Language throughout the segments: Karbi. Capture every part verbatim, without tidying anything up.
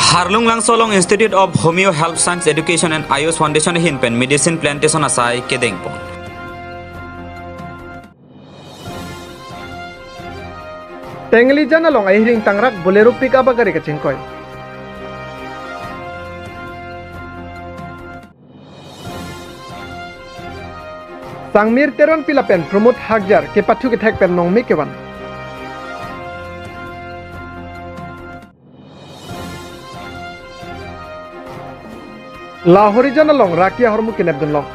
Harlung Langso along Institute of Homeo Health Science Education and Ayush Foundation ahin pen medicine plantation asai kedengpon. Tenglijan along ahiring tangrak Bolero pickup agari kachingkoi. Sangmir Teronpi lapen Pramod Hakjar kepathu kethek pen nongme kevan. Lahorijan along raki ahormu kenepdunlong.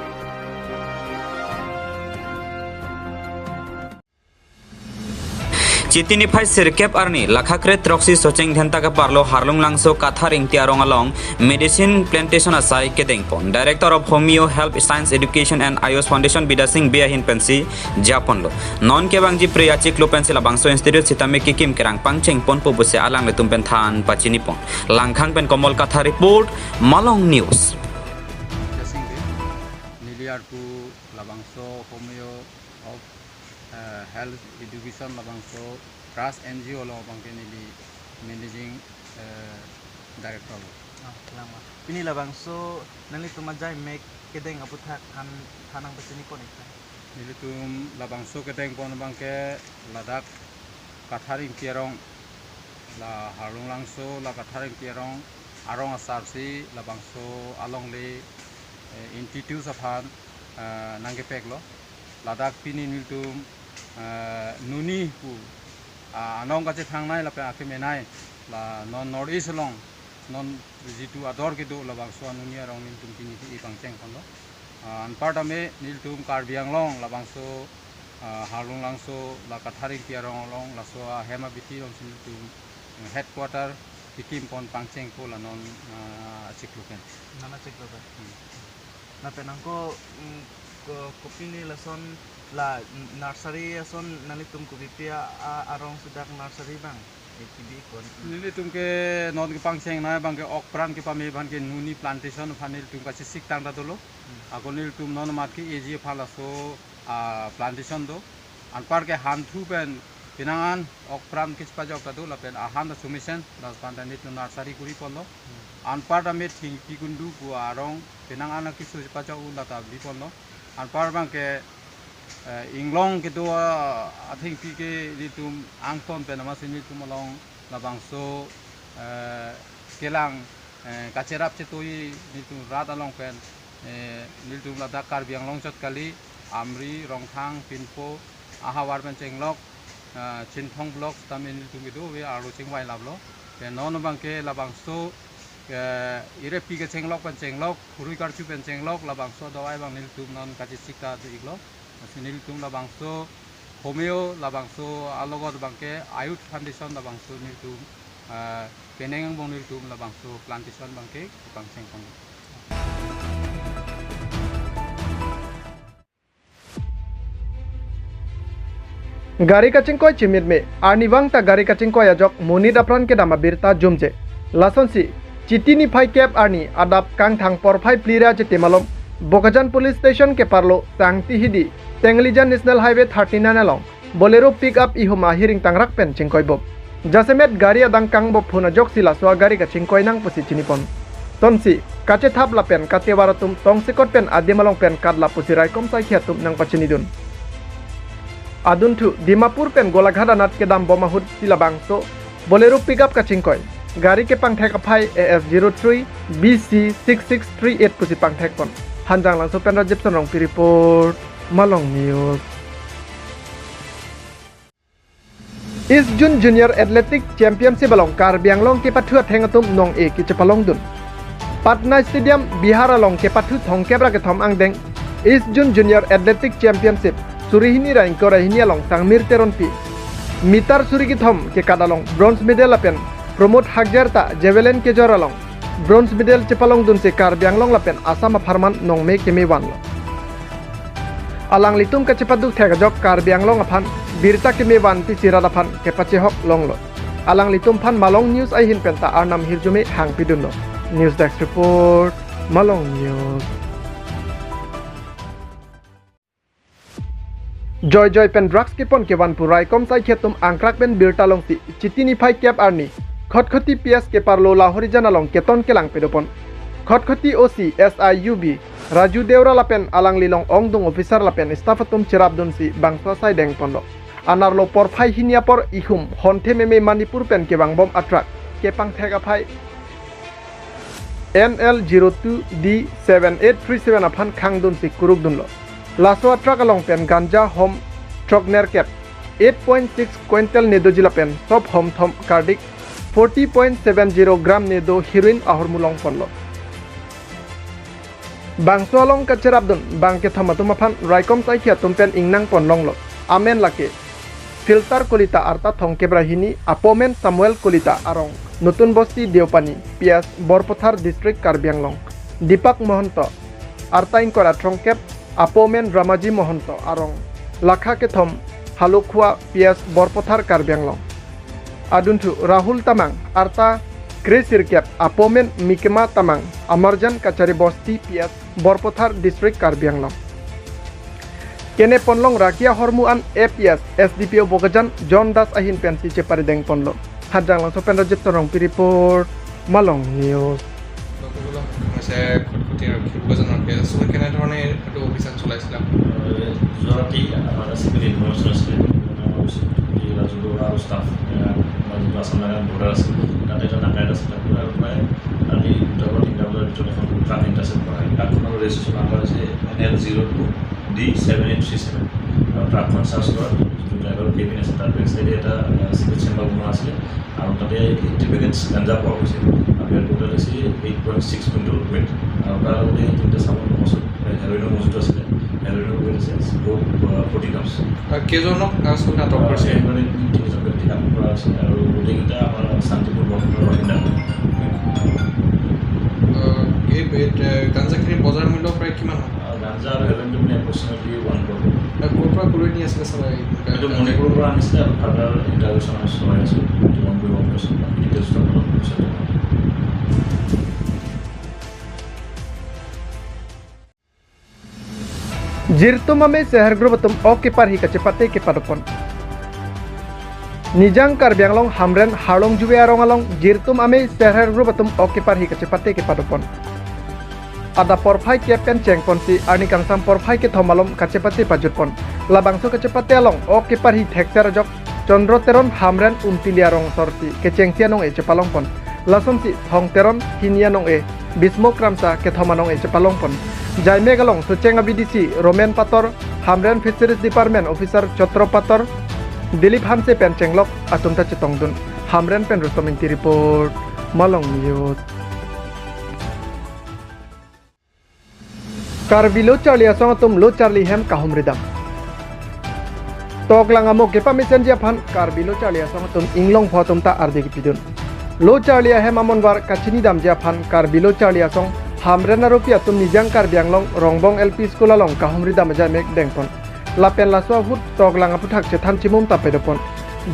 Chiti niphai sirkep arni lakha kre throksi Socheng Dhenta kaparlo Harlung Langso Kathar Ingti arong along medicine plantation asai kedengpon. Director of Homeo Health Science Education and Ayush Foundation Bidya Sing Bey ahin pensi japonlo. Non kevangji pri achiklo pensi labangso institute sitame kekim kerang pangchengponpo pusi alanglitum pen than pachinipon. Langkhang pen Komol Kathar report, Malong News. Bidya Sing Bey, neli arpu labangso Homeo of, eh, Health Education labangso Trust N G O along abangke neli Managing, eh, Director lo. Oh, lama. Pini labangso nanglitum ajai mek kedeng aputhak than, than nangpachinipon ik tha. Nelitum labangso kedengpon abangke ladak Kathar Ingti arong, la Harlung Langso, la Kathar Ingti arong, arong asarsi labangso alongle, eh, Institute aphan, eh, nangkepeklo. Ladak pini nelitum, eh, nuni pu, ah, anong kachethangnei lapen akemenei, la non North East along, non jitu ador kedo labangso anuni arong nelitum pini ke ipangchengponlo. Ah, anparta me nelitum Karbi Anglong labangso, ah, Harlung Langso la Kathar Ingti arong along laso ahem abiti alongsi nelitum, eh, headquarter kekimpon pangchengpo la non, ah, achiklo pen. Non achiklo pen. Hmm. Lapen angko, mm, ko, kopine lason la nursery ason nanglitum kopipi a, a, arong sudak nursery abang, eh, kebi kon. Nelitum ke non kepangchengnei abangke okpran kepame abangke nuni plantation aphan nelitum kachesik tangta dolo. Hmm. Ako nelitum non mat ke eji aphan laso, ah, plantation do. Anpar ke hanthu pen penang an okpran kachepajok ta do lapen ahan ta sumesen, laso aphan ta nelitum nursery koriponlo. Hmm. Anparta me thengpi kundu pu arong penang an keso chepajok un lata biponlo. Anpar abangke, eh, inglong kedo a, athengpi ke nelitum angton pen amatsi nelitum along labangso, eh, kelang, eh, kacherap chetoi nelitum rat along pen, eh, nelitum ladak Karbi Anglong chot kali, Amri, Rongthang, Pinpo, ahavar pen chenglok, eh, Chinthong block sitame nelitum kedo ave arlo chingvai laplo. Pen non abangke labangso, eh, irepi kechenglok pen chenglok, khurui karchu pen chenglok, labangso adawai abang nelitum non kachesik ta do iklo. Lasi nelitum labangso Homeo, labangso alogot abangke Ayush Foundation labangso nelitum, eh, penang angbong nelitum labangso plantation abangke kepangchengpon. Gari kachingkoi chimitme, arnivang ta gari kachingkoi ajok monit apran kedam abirta jumje. Lasonsi, Chiti niphai kep arni adap kangthang porphai phli ra chiti malom, Bokajan Police Station keparlo Sangti Hidi, Tenglijan National Highway thirty-nine along Bolero pickup ihum ahiring tangrak pen chingkoibom. Jasemet gari adang kangbom phun ajoksi laso agari kachingkoi nang pusi chinipon. Tonsi, kachethap lapen katevar atum tongsekot pen adim along pen katlap pusi raikom saikhi atum nangpachinidun. Adunthu, Dimapur pen Golaghat anat kedambom ahut si labangso Bolero pickup kachingkoi. Gari kepangthek aphai A S zero three B C six six three eight pusi pangthekpon. Hanjanglangso pen Rajib Sonrongpi report, Malong News. East Zone Junior Athletic Championship along Karbi Anglong kepathu atheng atum nong-e kechepalongdun. Patna Stadium, Bihar along kepathu thomkep ra kethom angdeng East Zone Junior Athletic Championship suri hini ra ingkoi ra hini along Sangmir Teronpi meter suri kethom kekat along bronze medal lapen Pramod Hakjar ta javelin kejor along bronze medal chepalongdunsi Karbi Anglong lapen Assam apharman nongme kemevanlo. Alanglitum kachepaduk thek ajok Karbi Anglong aphan birta kemevan pisirat aphan kepachehok longlo. Alanglitum aphan Malong News ahin penta arnam hirjume hangpidunlo. News Desk Report, Malong News. Joijoi pen drugs kepon kevan pu raikom saikhi atum angkrak pen birta longsi Chiti niphai kep arni Khatkhati P S keparlo Lahorijan along keton kelang padopon. Khatkhati O C S I U B Raju Deora lapen alanglilong ongdung officer lapen staff atum cherapdunsi bangso asai dengponlo. Anerlo porphai hini apor ihum honthe meme Manipur pen kevangbom atruck kepangthek aphai N L zero two D seven eight three seven aphan khangdunsi kurukdunlo. Laso atruck along pen ganja hom throknerkep eight point six quintal ne doji lapen sop hom thom kardik forty point seven zero gram ne do heroin ahormu longponlo. Bangso along kacherapdun bang kethom atum aphan raikom saikhi atum pen ingnang ponlonglo. Amen lake Filter Kolita arta thongkep ra hini, apo men Samuel Kolita, arong Notun Bosti Deopani, P S Borpathar, District Karbi Anglong. Deepak Mahanta arta ingkoi ra throngkep, apo men Ramaji Mahanta, arong Lakha Kethom Halokhua, P S Borpathar, Karbi Anglong. Adunthu Rahul Tamang arta kresirkep, apo men Mikema Tamang, Amarjan Kachari Bosti, P S Borpathar, District Karbi Anglong. Kene ponlong raki ahormu an A P S S D P O Bokajan John Das ahin pensi chepari dengponlo. Hajanglangso pen Rajit Terangpi report, Malong News. Lokulo, mase Khatkhati আৰু খেলুৱৈজনৰ পেজ কেনেধৰণে এইটো অভিযান চলাইছিলা? যোৱা ৰাতি আমাৰ এটা চিক্ৰেট ইনফৰমেশ্যন আছিলে, আমাৰ অফিচত এই ৰাজু বৰুৱা আৰু ষ্টাফ, আমাৰ যিটো আছাম নাগালেণ্ড বৰ্ডাৰ আছে, তাতে এটা নাকা এটা ছেট আপ কৰে আৰু প্ৰায় ৰাতি দুটা পৰা তিনিটা বজাৰ ভিতৰত এখন ট্ৰাক ইণ্টাৰচেপ্ট কৰা হয়। ট্ৰাকখনৰ ৰেজিষ্ট্ৰেশ্যন নাম্বাৰ হৈছে N L zero' two D seven eight three seven. আৰু ট্ৰাকখন চাৰ্চ কৰাত যিটো ড্ৰাইভাৰৰ কেবিন আছে, তাৰ বেক চাইডে এটা, আহ, চিক্ৰেট চেম্বাৰ বনোৱা আছিলে আৰু তাতে এইটি পেকেটছ গাঞ্জা পোৱা গৈছে। আৰু ইয়াৰ টোটেল হৈছে eight point six quintal weight. আৰু তাৰ লগতে এই তিনিটা চাবোন মজুত, হেৰইনো মজুত আছিলে। হেৰইনৰ ৱেইট আছে ফ'ৰ, আহ, ফৰ্টি গ্ৰামছ। আহ, কেইজনক আচলতে আটক কৰিছে? আহ, মানে তিনিজন ব্যক্তিক আটক কৰা হৈছে আৰু গোটেইকেইটা আমাৰ শান্তিপুৰ বৰপথাৰৰ বাসিন্দা। আহ, এই, এই, এ, গাঞ্জাখিনিৰ বজাৰ মূল্য প্ৰায় কিমান হ'ব? আহ, গাঞ্জা আৰু হেৰইনটো মানে এপ্ৰক্সিমেটলি ওৱান ক্ৰ'ৰ। আহ, ক'ৰ পৰা ক'লৈ নি আছিলে ছাৰ এই গাঞ্জা? এইটো মণিপুৰৰ পৰা আনিছিলে আৰু ফাৰ্ডাৰ ইণ্টাৰভিউশ্যন আমি চলাই আছোঁ, কিমান পৰিব অপাৰেশ্যন, বাকী ডিটেইলছটো আপোনালোকক পিছত জনাম। Jirtum Amei Self Help Group atum ok keparhi kachepate kepadopon. Nijang Karbi Anglong Hamren Harlongjuve arong along Jirtum Amei Self Help Group atum ok keparhi kachepate kepadopon. Adap porphai kep pen chengponsi arni kangsam porphai kethom malom kachepate pajutpon. Labangso kachepate along ok keparhi thekser ajok Chandra Teron Hamren Umtili arong sorti kechengsi anong-e chepalongpon. Lasonsi Thong Teron hini anong-e, Bismo Kramsa kethom anong-e chepalongpon. Jaimek along Socheng a-V D C Romen Pator, Hamren Fisheries Department Officer Chotro Pator, Dilip Hanse pen chenglok atum ta chetongdun. Hamren pen Rustom Ingti report, Malong News. Karbi Lo Charli Asong atum lo charli hem kahumridam. Toklang amo kepamesenji aphan Karbi Lo Charli Asong atum inglongpho atum ta ardi kepidun. Lo charli ahem amonvar kachinidamji aphan Karbi Lo Charli Asong Hamren aropi atum Nijang Karbi Anglong Rongbong L P School along kahumridam ajaimek dengpon. Lapen laso ahut toklang aphuthak chethan chimum ta pedopon.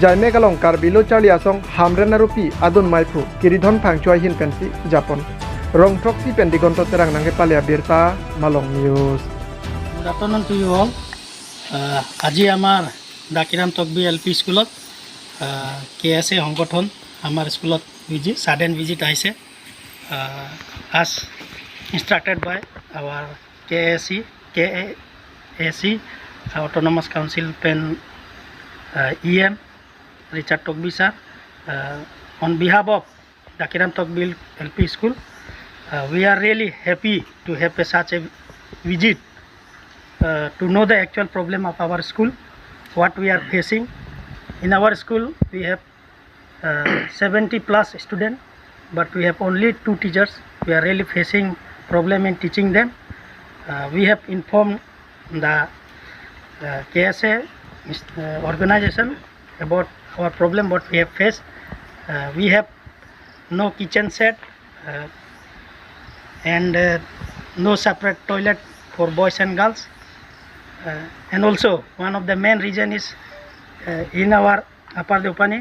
Jaimek along Karbi Lo Charli Asong Hamren aropi adun maiphu Kiridhon Phangcho ahin pensi japon. Rongthroksi pen Digonto Terang nangkepale abirta, Malong News. Good afternoon to you all. আহ, আজি আমাৰ ডাকিৰাম তকবি L P স্কুলত, আহ, কে এছ এ সংগঠন আমাৰ স্কুলত ভিজি-, sudden visit আহিছে। আহ, as instructed by our K A C, K A A C, Autonomous Council pen, uh, E M Richard Tokbi sir, uh, on behalf of Dakiram Tokbi L P School, uh, we are really happy to have a such a visit, uh, to know the actual problem of our school, what we are facing. In our school, we have uh, seventy plus student, but we have only two teachers. We are really facing problem in teaching them. Uh, we have informed the, uh, K S A, uh, organization about our problem, what we have faced. Uh, we have no kitchen set, uh, and, uh, no separate toilet for boys and girls. Uh, and also, one of the main reason is, uh, in our Upper Deopani,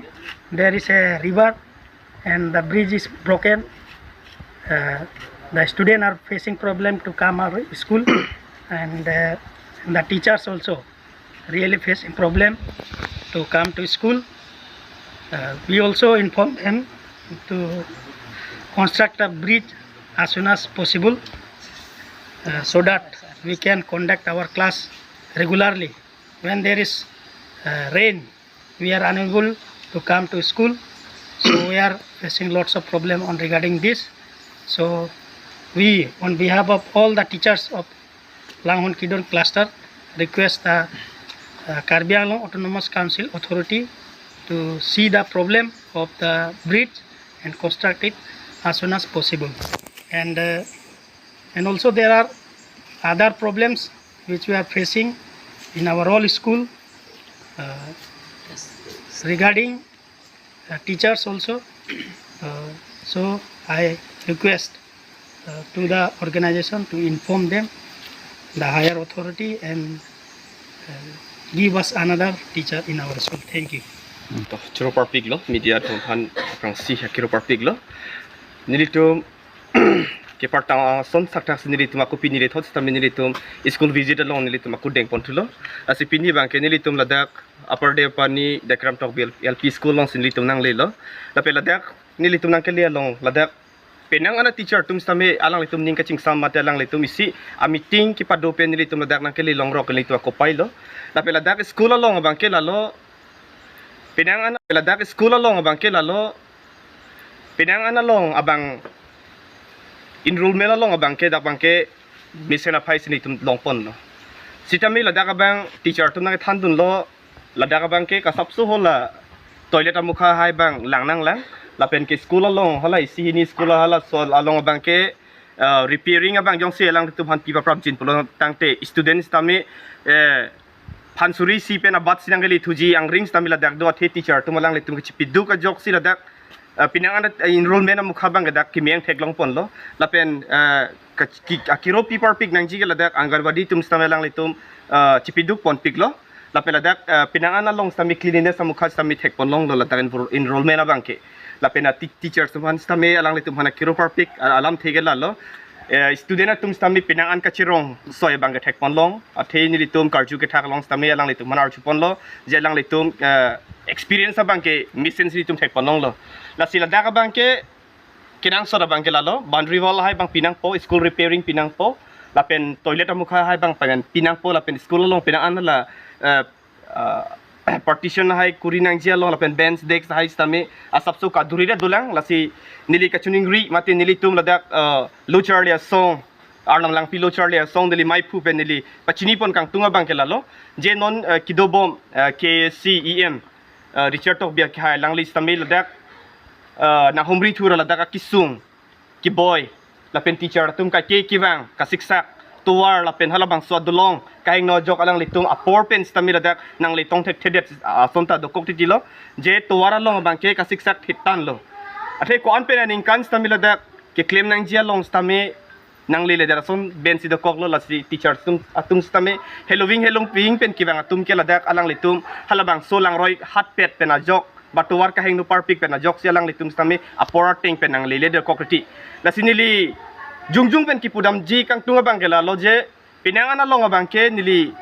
there is a river and the bridge is broken. Uh, the students are facing problem to come our school, and, uh, the teachers also really facing problem to come to school. Uh, we also inform them to construct a bridge as soon as possible, uh, so that we can conduct our class regularly. When there is uh, rain, we are unable to come to school, so we are facing lots of problem on regarding this. So we, on behalf of all the teachers of Langhon Kidon cluster, request the uh, Karbi Anglong Autonomous Council authority to see the problem of the bridge and construct it as soon as possible. And uh, and also there are other problems which we are facing in our all school uh, regarding uh, teachers also. Uh, so I request uh, to the organization to inform them, the higher authority, and uh, give us another teacher in our school. Thank you. To choro parpiklo, media atum aphan aphrangsi choro parpiklo. Nelitum kepartang ason sakthak si nelitum ako pini le thot sitame nelitum school visit along nelitum ako dengpon thulo. Lasi pini abangke nelitum ladak Upper Deopani Dekram Tokbi L P school alongsi nelitum nanglelo. Lapen ladak nelitum nangkele along ladak penang ana teacher atum sitame alanglitum ning kachingsam mate alanglitum isi a meeting kepado pen nelitum ladak nangkele longrok nelitum ako pailo. Lapen ladak school along abangke lalo penang ana, ladak school along abangke lalo penang ana along abang enrollment along abangke dak abangke mesen aphai si nelitum longponlo. Sitame ladak abang teacher atum nangthandunlo, ladak abangke kasapso hala toilet amukha hai abang lang nanglang, lapen ke school along hala isi hini school halaso along abangke uh, repairing abang jongsi alanglitum aphan pi paprapjin pulo tangte students tame eh, phan suri isi pen abat si nangkele thuji angring sitame ladak do athe teacher atum alanglitum kachipiduk ajoksi ladak uh, penang ana uh, enrollment amukha abang ladak kemeng theklongponlo. Lapen uh, ka- ki- akiro pi parpik nangji ke ladak Anganwadi atum sitame alanglitum uh, chipiduk ponpiklo. Lapen ladak uh, penang ana along sitame cleanliness amukha sitame thekponlonglo ladak enroll- enrollment abangke. Lapen a te- teachers atum aphan sitame alanglitum aphan akiro parpik uh, alamthe ke lalo. Eh, student atum sitame penang an kachirong soi abangke thekponlong. Athe nelitum karju kethak along sitame alanglitum aphan arjuponlo. Je alanglitum eh, experience abangke mesen si nelitum thekponlonglo. Lasi ladak abangke kenangsot abangke lalo, boundary wall hai abang pinangpo, school repairing pinangpo, lapen toilet amukha hai abang penang pinangpo, lapen school along penang an la eh, ah, partition hai kuri nangji along lapen bench desk hai sitame asapso kaduri det dolang. Lasi neli kachiningri mate nelitum ladak uh, lo charli asong, Arnam Langpi lo charli asong neli maiphu pen neli pachinipon kangtung abangke lalo, je non uh, kedobom uh, K A C E M uh, Richard Tokbi akhai alangli sitame ladak uh, nanghumri thura ladak akesung keboi lapen teacher atum kake kevang kasiksak tovar lapen halabangso adolong kahingno ajok alanglitum apor pen sitame ladak nangle tongthekthedet asonta dokok titilo, je tovar along abangke kasiksak thittanlo. Athe ko-an pen aningkan sitame ladak keklem nangji along sitame nanglele det ason pen si dokoklo. Lasi teacher atum atum sitame heloving helongping pen kevang atum ke ladak alanglitum halabangso langroi hatpet pen ajok ba tovar kahingno parpik pen ajoksi alanglitum sitame apor ateng pen nanglele dokok riti. Lasi neli jongjong pen kipudamji kangtung abangke lalo je penang an along abangke neli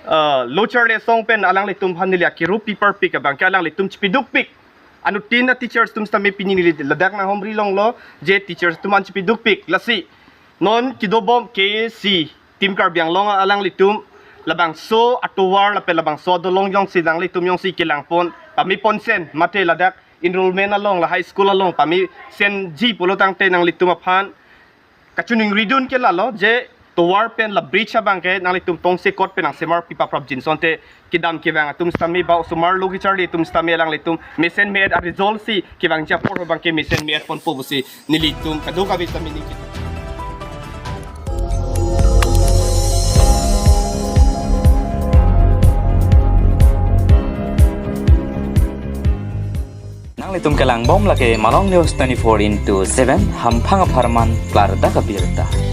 uh, lo charli asong pen alanglitum aphan neli akiro pi parpik abangke alanglitum chipidukpik. Anuttin a teachers atum sitame pini neli ladak nanghumri longlo je teachers atum aphan chipidukpik. Lasi non kedobom K A C Team Karbi Anglong alanglitum labangso atovar lapen labangso adolong jongsi nanglitum jongsi kelangpon pame ponsen mate ladak enrollment along la high school along pame senji pulo tangte nanglitum aphan kachiningridun ke lalo je tovar pen la bridge abangke nanglitum tongsekot pen nangsemar pi paprapjin asonte kedam kevang atum sitame ba osomar lo kecharli atum sitame alanglitum mesen me-et aresult si kevangji apor abangke mesen me-et ponpo pusi nelitum kadokave sitame ningje. Nanglitum kelangbom lake Malong News twenty-four into seven, hamphang apharman klardak abirta.